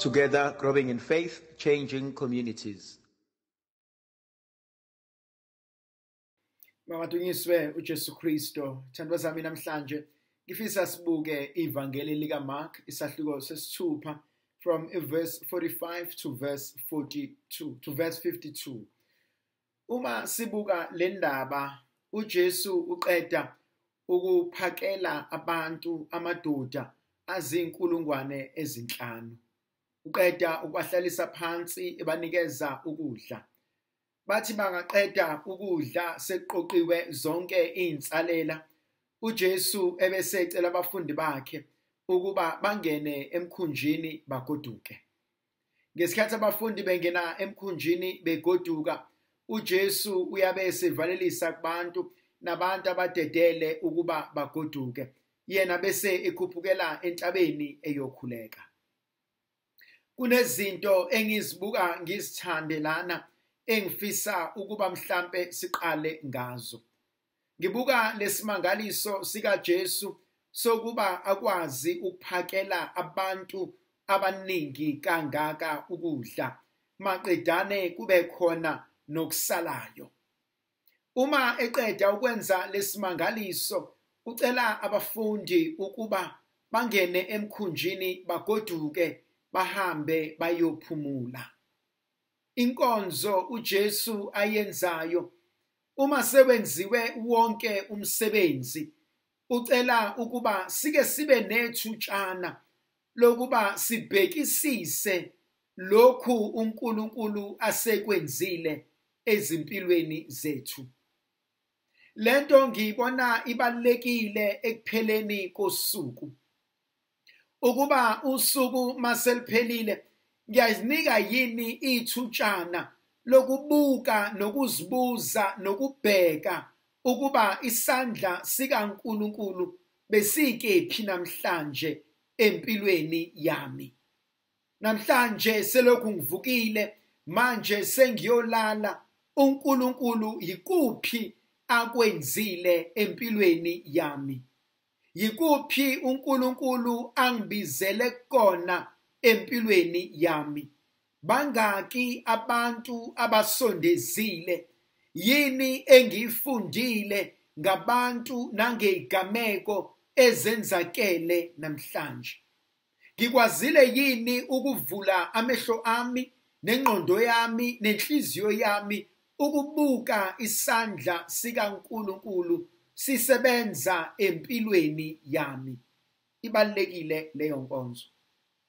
Together, growing in faith, changing communities. Makadunyiswe uJesu Kristo. Thandwa zami, namhlanje ngifisa sibuke ivangeli lika Mark isahluko sesithupha from verse 45 to verse 42 to verse 52. Uma sibuka le ndaba, uJesu uqeda ukuphakela abantu amadoda azinkulungwane ezinhlanu. Uqeda ukwahlalisa phansi ebanikeza ukudla. Bathi bangaqeda ukudla sekuqoqiwe zonke izinsalela, uJesu ebesecela abafundi bakhe ukuba bangene emkhunjini bagoduke. Ngesikhathi abafundi bengena emkhunjini begoduka, uJesu uyabe esevalelisa kubantu nabantu abadedele ukuba bagoduke. Yena bese ekhuphukela entabeni eyokhuleka. Kunezinto engizibuka ngizithande lana engifisa ukuba mhlambe siqale ngazo. Ngibuka lesimangaliso sikaJesu sokuba akwazi ukuphakela abantu abaningi kangaka ukudla, maqedane kube khona nokusalayo. Uma eqeda ukwenza lesimangaliso, ucela abafundi ukuba bangene emkhunjini bagoduke bahambe bayophumula. Inkonzo uJesu ayenzayo uma sewenziwe wonke umsebenzi, ucela ukuba sike sibe nethutshana lokuba sibhekisise lokhu uNkulunkulu asekwenzile ezimpilweni zethu. Lento ngiyibona ibalulekile ekupheleni kosuku. Ukuba usuku maseliphelile, ngiyazinika yini ithutshana lokubuka nokuzibuza nokubheka ukuba isandla sikaNkulunkulu besikephi namhlanje empilweni yami. Namhlanje selokhu ngivukile, manje sengiyolala, uNkulunkulu yikuphi akwenzile empilweni yami? Yikuphi uNkulunkulu angibizele kona empilweni yami? Bangaki abantu abasondezile? Yini engiyifundile ngabantu nangezigameko ezenzakele namhlanje? Ngikwazile yini ukuvula amehlo ami nengqondo yami nenhliziyo yami ukubuka isandla sikaNkulunkulu sisebenza empilweni yami? Ibalulekile leyo nkonzo.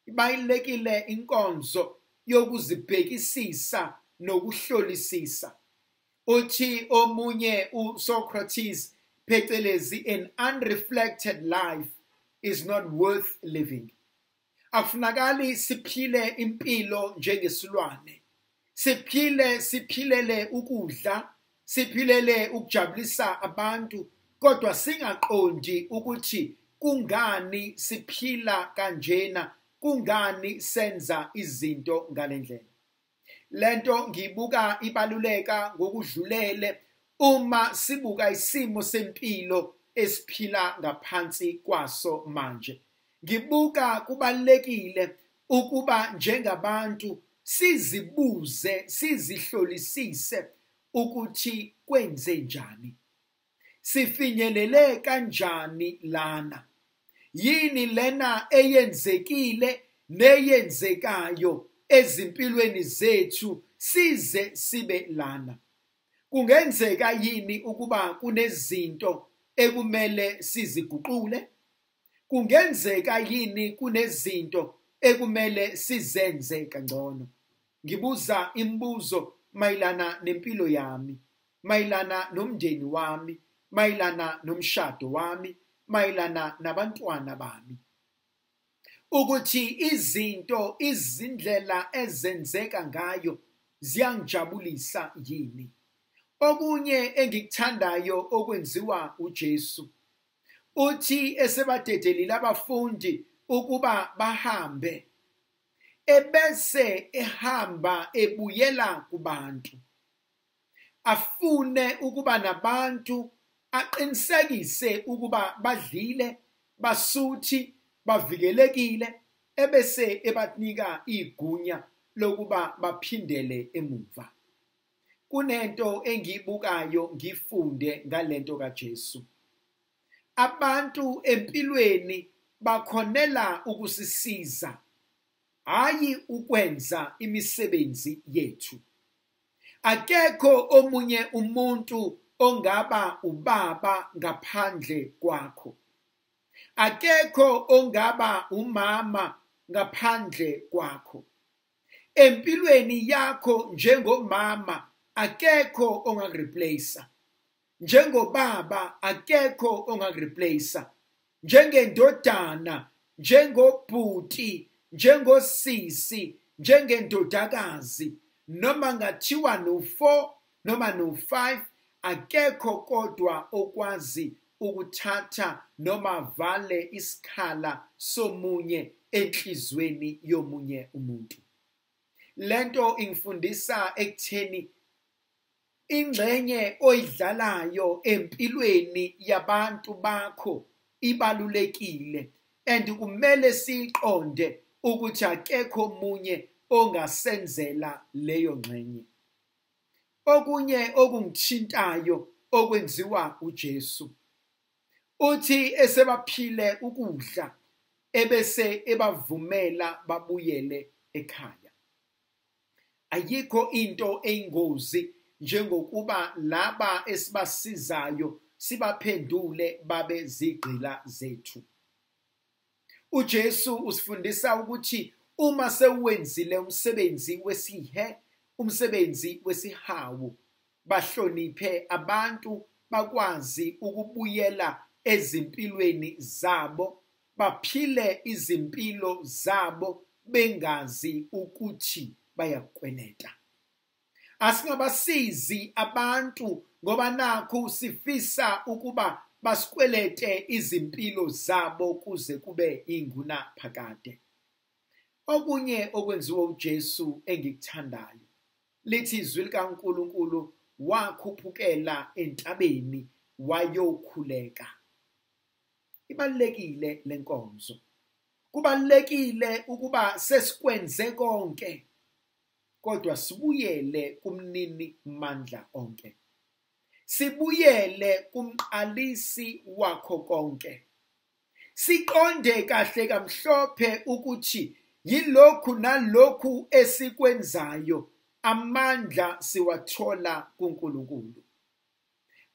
Ibalulekile inkonzo yokuzibhekisisa nokuhlolisisa. Uthi omunye uSocrates, phecelezi, an unreflected life is not worth living. Akufunakali siphile impilo njengesilwane. Siphile siphilele ukudla, siphilele ukujabulisa abantu, kodwa singaqondi ukuthi kungani siphila kanjena, kungani senza izinto ngalendlela. Lento ngibuka ibaluleka ngokudlulele uma sibuka isimo sempilo esiphila ngaphansi kwaso manje. Ngibuka kubalulekile ukuba njengabantu sizibuze, sizihlolisise ukuthi kwenze njani, sifinyelele kanjani lana, yini lena eyenzekile neyenzekayo ezimpilweni zethu size sibe lana. Kungenzeka yini ukuba kunezinto ekumele siziguqule? Kungenzeka yini kunezinto ekumele sizenze kangcono? Ngibuza imibuzo mayelana nempilo yami, mayelana nomndeni wami, mayelana nomshado wami, mayelana nabantwana bami. Ukuthi izinto, izindlela ezenzeka ngayo ziyangijabulisa yini? Okunye engikuthandayo okwenziwa uJesu, uthi esebadedelile abafundi ukuba bahambe, ebese ehamba ebuyela kubantu, afune ukuba nabantu, aqinisekise ukuba badlile, basuthi, bavikelekile. ebese ebanika igunya lokuba baphindele emuva. Kunento engiyibukayo ngifunde ngalento kaJesu. Abantu empilweni bakhonela ukusisiza, hayi ukwenza imisebenzi yethu. Akekho omunye umuntu ongaba ubaba ngaphandle kwakho. Akekho ongaba umama ngaphandle kwakho. Empilweni yakho njengomama akekho ongakureplace. Njengobaba akekho ongakureplace. Njengendodana, njengobhuti, njengosisi, njengendodakazi, noma ngathiwa no4 noma no5, akekho kodwa okwazi ukuthatha noma vale isikhala somunye enhlizweni yomunye umuntu. Lento ingifundisa ekutheni ingxenye oyidlalayo empilweni yabantu bakho ibalulekile, and kumele siqonde ukuthi akekho omunye ongasenzela leyo ngxenye. Okunye okungithintayo okwenziwa uJesu, uthi esebaphile ukudla ebese ebavumela babuyele ekhaya. Ayikho into eyingozi njengokuba laba esibasizayo sibaphendule babe zigqila zethu. uJesu usifundisa ukuthi uma sewenzile umsebenzi wesihe, umsebenzi wesihawu, bahloniphe abantu, bakwazi ukubuyela ezimpilweni zabo, baphile izimpilo zabo bengazi ukuthi bayakweneta. Asingabasizi abantu ngoba nakhu sifisa ukuba basikwelete izimpilo zabo kuze kube ingunaphakade. Okunye okwenziwa uJesu engikuthandayo, lithi izwi likaNkulunkulu wakhuphukela entabeni wayokhuleka. Ibalulekile lenkonzo. Kubalulekile ukuba sesikwenze konke, kodwa sibuyele kumnini mandla onke. Sibuyele kumqalisi wakho konke. Siqonde kahle kamhlophe ukuthi yilokhu nalokhu esikwenzayo, amandla siwathola kuNkulunkulu.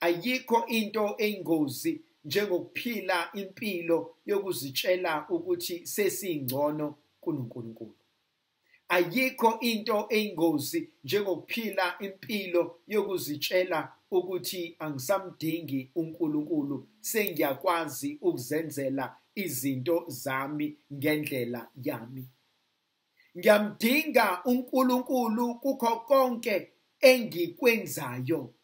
Ayikho into eyingozi njengokuphila impilo yokuzitshela ukuthi sesingcono kunoNkulunkulu. Ayikho into eyingozi njengokuphila impilo yokuzitshela ukuthi angisamdingi uNkulunkulu, sengiyakwazi ukuzenzela izinto zami ngendlela yami. Ngiyamdinga uNkulunkulu kukho konke engikwenzayo.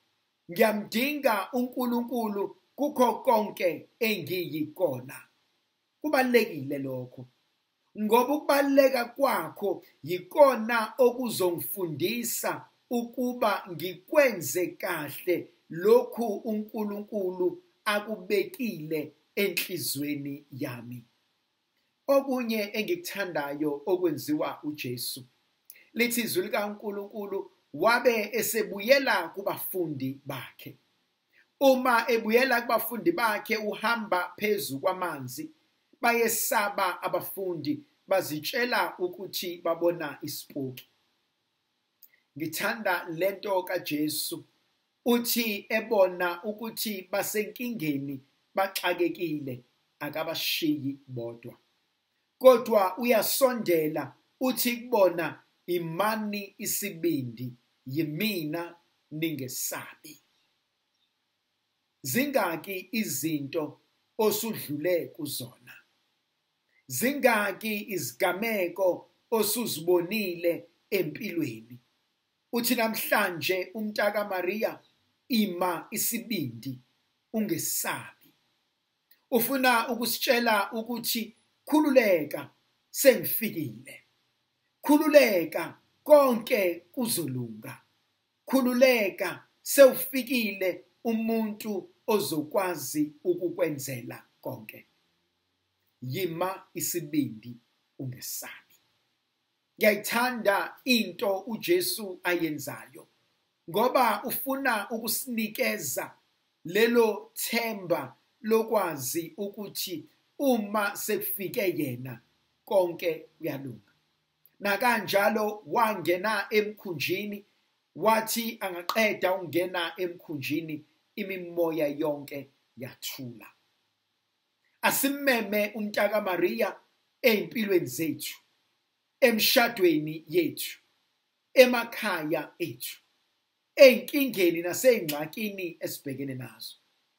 Ngiyamdinga uNkulunkulu kukho konke engiyikona. Kubalulekile lokho, ngoba ukubaluleka kwakho yikona okuzongifundisa ukuba ngikwenze kahle lokhu uNkulunkulu akubekile enhlizweni yami. Okunye engikuthandayo okwenziwa uJesu, lithi izwi likaNkulunkulu wabe esebuyela kubafundi bakhe. Uma ebuyela kubafundi bakhe uhamba phezu kwamanzi, bayesaba abafundi, bazitshela ukuthi babona isipoki. Ngithanda lento kaJesu, uthi ebona ukuthi basenkingeni, baxakekile, akabashiyi bodwa, kodwa uyasondela uthi kubona, imani isibindi, yimina, ningesabi. Zingaki izinto osudlule kuzona? Zingaki izigameko osuzibonile empilweni? Uthi namhlanje umntaka Maria, ima isibindi, ungesabi. Ufuna ukusitshela ukuthi khululeka, sengifikile. Khululeka, konke kuzolunga. Khululeka, sewufikile umuntu ozokwazi ukukwenzela konke. Yima isibindi, ungesabi. Ngiyayithanda into uJesu ayenzayo, ngoba ufuna ukusinikeza lelo themba lokwazi ukuthi uma sekufike yena konke kuyalunga. Nakanjalo wangena emkhunjini, wathi angaqeda ukungena emkhunjini imimoya yonke yathula. Asimeme umntaka Maria ey'mpilweni zethu, emshadweni yethu, emakhaya ethu, ey'nkingeni nasey'ngxakini esibhekene nazo,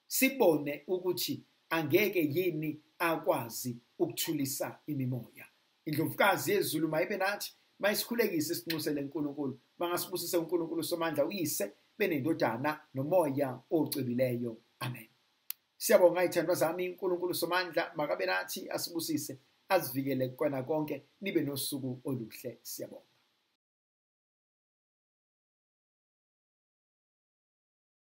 sibone ukuthi angeke yini akwazi ukuthulisa imimoya. Indlovukazi yezulu mayibe nathi, mayisikhulekise sinxusele uNkulunkulu, mangasibusise uNkulunkulu Somandla, uyise benendodana nomoya ocwebileyo. Amen. Siyabonga izithandwa zami, uNkulunkulu Somandla makabe nathi, asibusise, asivikele kukona konke, nibe nosuku oluhle. Siyabonga.